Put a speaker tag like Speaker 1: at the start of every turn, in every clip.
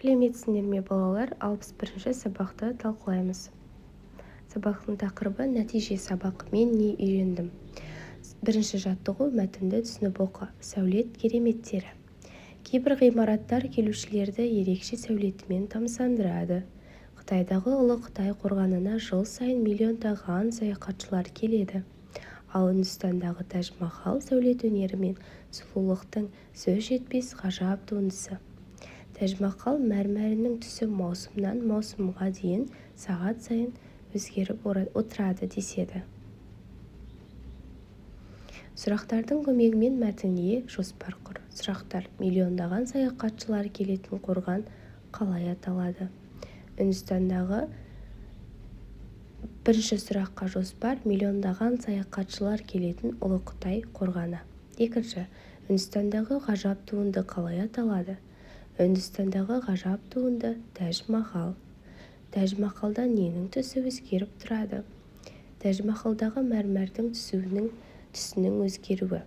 Speaker 1: Сәлеметсіңдер ме, балалар! 61-ші сабақты талқылаймыз. Сабақтың тақырыбы: нәтиже сабақ, мен не үйрендім? Бірінші жаттығу: мәтінді түсініп оқы. Сәулет кереметтері. Кейбір ғимараттар келушілерді ерекше сәулетімен тамсандырады. Қытайдағы Ұлы Қытай қорғанына жыл сайын миллиондаған саяхатшылар келеді. Ал Үндістандағы Тәж-Махал сәулет өнері мен сұлулықтың сөз жетпес ғажап туындысы. Тәж-Махал мәрмәрінің түсі маусымнан маусымға дейін сағат сайын өзгеріп отырады деседі. Сұрақтардың көмегімен мәтінге жоспар құр. Сұрақтар: Миллиондаған саяхатшылар келетін қорған қалай аталады? Үндістандағы Бірінші сұраққа жоспар: Миллиондаған саяхатшылар келетін Ұлы Қытай қорғаны. Екінші: Үндістандағы ғажап туынды қалай аталады? Үндістандағы ғажап туынды Тәж-Махал. Тәж-Махалда ненің түсі өзгеріп тұрады? Тәж-Махалдағы мәрмәрдің түсінің өзгеруі.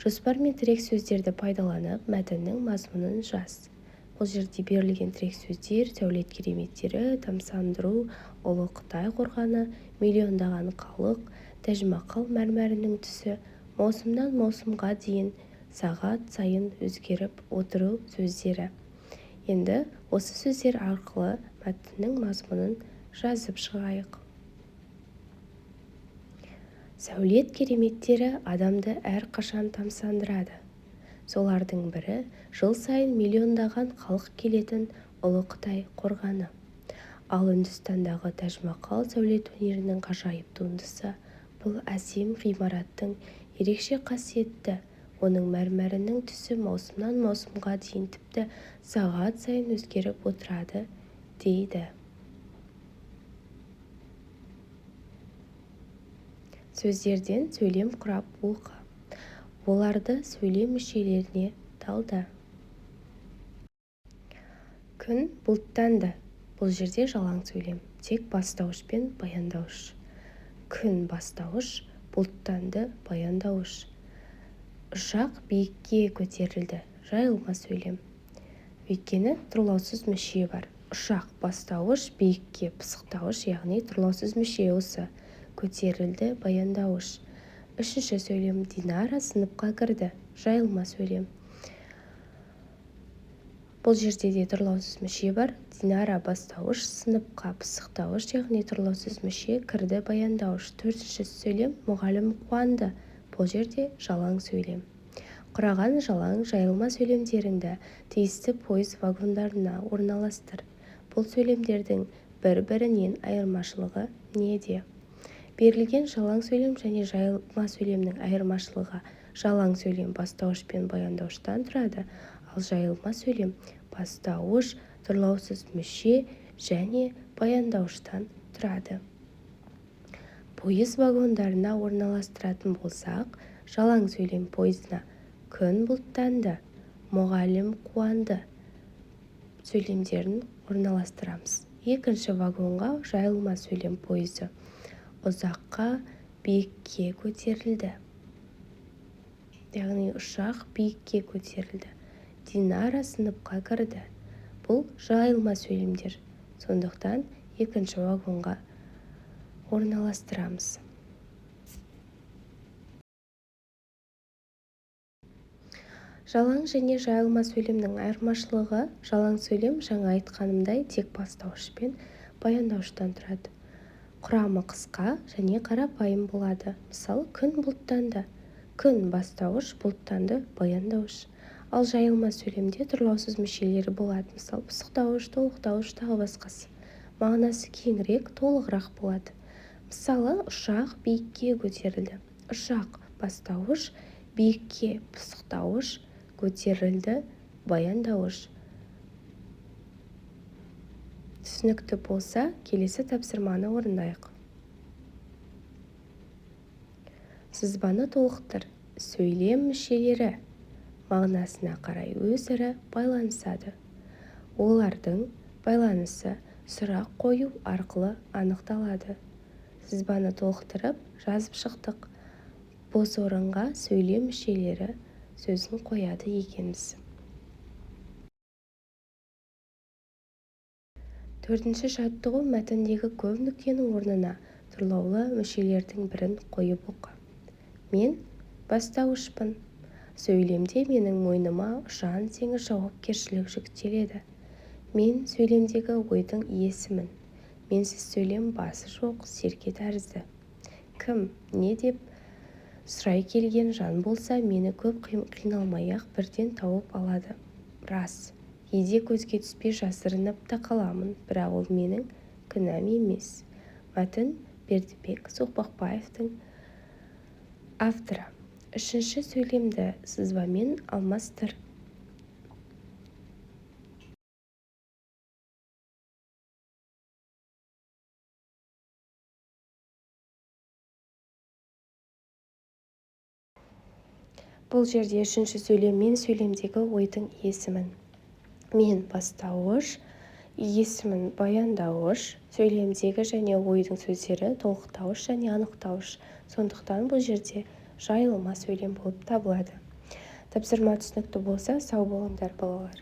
Speaker 1: Жоспар мен тірек сөздерді пайдаланып, мәтіннің мазмұнын жаз. Бұл жерде берілген тірек сөздер: сәулет кереметтері, тамсандыру, Ұлы Қытай қорғаны, миллиондаған халық, Тәж-Махал мәрмәрінің түсі, маусымнан маусымға дейін, сағат сайын өзгеріп отыру сөздері. Енді осы сөздер арқылы мәтіннің мазмұнын жазып шығайық. Сәулет кереметтері адамды әрқашан тамсандырады. Солардың бірі жыл сайын миллиондаған халық келетін Ұлы Қытай қорғаны. Ал Үндістандағы Тәж-Махал сәулет өнерінің ғажайып туындысы. Бұл әсем ғимараттың ерекше қасиеті оның мәрмәрінің түсі маусымнан маусымға дейін, тіпті сағат сайын өзгеріп отырады дейді. Сөздерден сөйлем құрап оқы. Оларды сөйлем мүшелеріне талда. Күн бұлттанды. Бұл жерде жалаң сөйлем, тек бастауыш пен баяндауыш. Күн бастауыш, бұлттанды баяндауыш. Ұшақ биікке көтерілді. Жайылма сөйлем. Өйткені тұрлаусыз мүше бар. Ұшақ бастауыш, биікке пысықтауыш, яғни тұрлаусыз мүше осы. Көтерілді баяндауыш. Үшінші сөйлем: Динара сыныпқа кірді. Жайылма сөйлем. Бұл жерде де тұрлаусыз мүше бар. Динара бастауыш, сыныпқа пысықтауыш, яғни тұрлаусыз мүше, кірді баяндауыш. Төртінші сөйлем: мұғалім қуанды. Бұл жерде жалаң сөйлем. Құраған жалаң, жайылма сөйлемдеріңді тиісті пойыз вагондарына орналастыр. Бұл сөйлемдердің бір-бірінен айырмашылығы неде? Берілген жалаң сөйлем және жайылма сөйлемнің айырмашылығы: жалаң сөйлем бастауыш пен баяндауыштан тұрады, ал жайылма сөйлем бастауыш, тұрлаусыз мүше және баяндауыштан тұрады. Пойыз вагондарына орналастыратын болсақ, жалаң сөйлем пойызына күн бұлттанды, мұғалім қуанды сөйлемдерін орналастырамыз. Екінші вагонға жайылма сөйлем пойызы ұзаққа биікке көтерілді, яғни ұшақ биікке көтерілді, Динара сыныпқа кірді. Бұл жайылма сөйлемдер, сондықтан екінші вагонға орналастырамыз. Жалаң және жайылма сөйлемнің айырмашылығы: жалаң сөйлем, жаңа айтқанымдай, тек бастауыш пен баяндауыштан тұрады. Құрамы қысқа және қарапайым болады. Мысалы, күн бұлттанды. Күн бастауыш, бұлттанды баяндауыш. Ал жайылма сөйлемде тұрлаусыз мүшелері болады. Мысалы, пысықтауыш, толықтауыш, тағы басқасы. Мағынасы кеңірек, толығырақ болады. Мысалы, ұшақ биікке көтерілді. Ұшақ бастауыш, биікке пысықтауыш, көтерілді баяндауыш. Түсінікті болса, келесі тапсырманы орындайық. Сызбаны толықтыр. Сөйлем мүшелері мағынасына қарай өзара байланысады. Олардың байланысы сұрақ қою арқылы анықталады. Сызбаны толықтырып жазып шықтық. Бос орынға сөйлем мүшелері сөзін қояды екенбіз. Төртінші жаттығу. Мәтіндегі көп нүктенің орнына тұрлаулы мүшелердің бірін қойып оқы. Мен бастауышпын. Сөйлемде менің мойныма ұшан-теңіз жауапкершілік жүктеледі. Мен сөйлемдегі ойдың иесімін. Менсіз сөйлем басы жоқ серке тәрізді. Кім, не деп сұрай келген жан болса, мені көп қиналмай-ақ бірден тауып алады. Рас, кейде көзге түспей жасырынып та қаламын, бірақ ол менің кінәм емес. Мәтін Бердібек Соқпақбаевтың. Авторы. Үшінші сөйлемді сызбамен алмастыр. Бұл жерде үшінші сөйлем: мен сөйлемдегі ойдың иесімін. Мен бастауыш, иесімін баяндауыш, сөйлемдегі және ойдың сөздері толықтауыш және анықтауыш. Сондықтан бұл жерде жайылма сөйлем болып табылады. Тапсырма түсінікті болса, сау болыңдар, балалар.